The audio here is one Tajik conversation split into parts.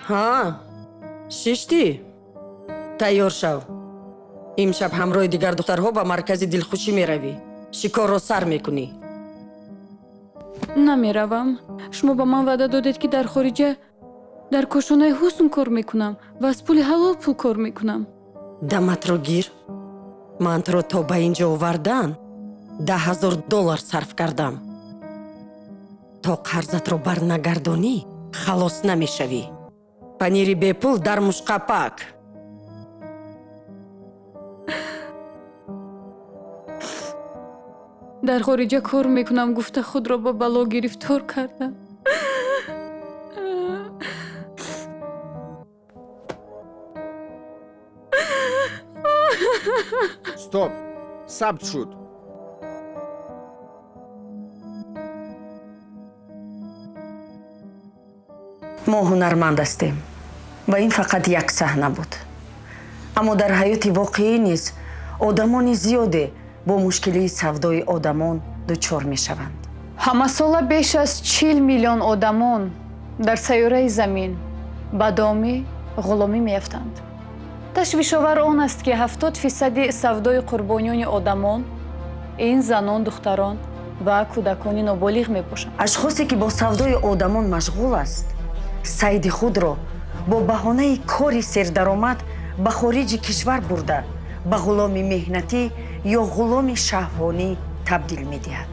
Ҳа, шиштӣ? Тайёр шав. Имшаб ҳамроҳи дигар духтарҳо ба маркази дилхушӣ меравӣ. Шикорро сар мекунӣ. Намеравам. Шумо ба ман ваъда додед, ки дар хориҷа дар кошонаи ҳусн кор мекунам ва аз пули ҳалол пул кор мекунам. Даматро гир. Ман туро то ба ин ҷо овардан 10 000 доллар сарф кардам. То қарзатро барнагардонӣ, халос намешавӣ. Панири бепул дар мушқапак. Дар хориҷа кор мекунам гуфта, худро ба бало гирифтор кардам. Стоп, сабт шуд. Мо ҳунарманд ҳастем ва ин фақат як саҳна буд, аммо дар ҳаёти воқеӣ низ одамони зиёде бо мушкилии савдои одамон дучор мешаванд. Ҳамасола беш аз 40 миллион одамон дар сайёраи Замин ба доми ғуломӣ меафтанд. Ташвишовар он аст, ки 70 фисади савдои қурбониёни одамон ин занон, духтарон ва кӯдакони ноболиғ мебошанд. Ашхосе, ки бо савдои одамон машғул аст, сайди худро бо баҳонаи кори сердаромад ба хориҷи кишвар бурда, ба ғуломи меҳнатӣ ё ғуломи шаҳвонӣ табдил медиҳад.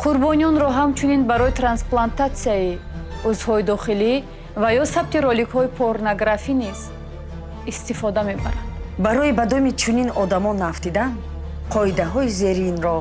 Қурбониёнро ҳамчунин барои трансплантатсияи узвҳои дохилӣ ва ё сабти роликҳои порнографӣ низ истифода мебаранд. Барои ба доми чунин одамон наафтидан, қоидаҳои зеринро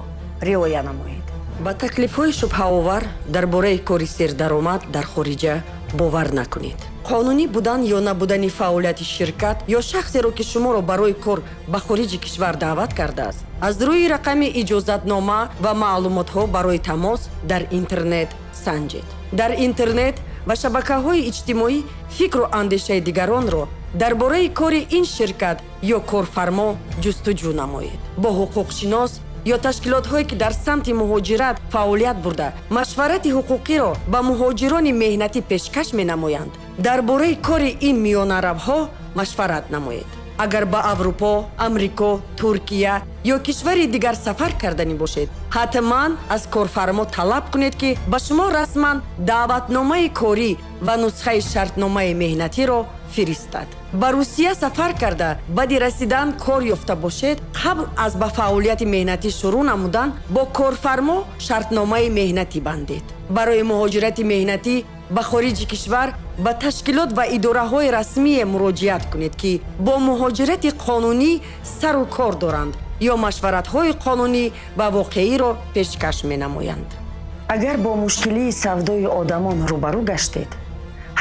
риоя намоед. Ба таклифҳои шубҳаовар дар бораи кори сердаромад дар хориҷа бовар накунед. Қонунӣ будан ё набудани фаъолияти ширкат ё шахсеро, ки шуморо барои кор ба хориҷи кишвар даъват кардааст, аз рӯи рақами иҷозатнома ва маълумотҳо барои тамос дар интернет санҷед. Дар интернет ва шабакаҳои иҷтимоӣ фикру андешаи дигаронро дар бораи кори ин ширкат ё корфармо ҷустуҷӯ намоед. Бо ҳуқуқшинос ё ташкилотҳое, ки дар самти муҳоҷират фаъолият бурда, машварати ҳуқуқиро ба муҳоҷирони меҳнатӣ пешкаш менамоянд, дар бораи кори ин миёнаравҳо машварат намоед. Агар ба Аврупо, Амрико, Туркия ё кишвари дигар сафар карданӣ бошед, ҳатман аз корфармо талаб кунед, ки ба шумо расман даъватномаи корӣ ва нусхаи шартномаи меҳнатиро фиристад. Ба Русия сафар карда, баъди расидан кор ёфта бошед, қабл аз ба фаъолияти меҳнатӣ шурӯъ намудан бо корфармо шартномаи меҳнатӣ бандед. Барои муҳоҷирати меҳнатӣ ба хориҷи кишвар ба ташкилот ва идораҳои расмие муроҷиат кунед, ки бо муҳоҷирати қонунӣ сару кор доранд ё машваратҳои қонунӣ ва воқеиро пешкаш менамоянд. Агар бо мушкилии савдои одамон рӯбарӯ гаштед,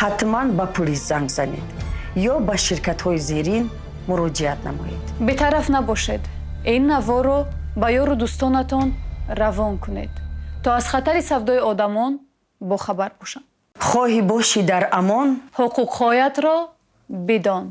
ҳатман ба пулис занг занед ё ба ширкатҳои зерин муроҷиат намоед. Бетараф набошед. Ин наворро ба ёру дӯстонатон равон кунед, то аз хатари савдои одамон бохабар бошанд. Хоҳӣ бошӣ дар амон, ҳуқуқҳоятро бидон.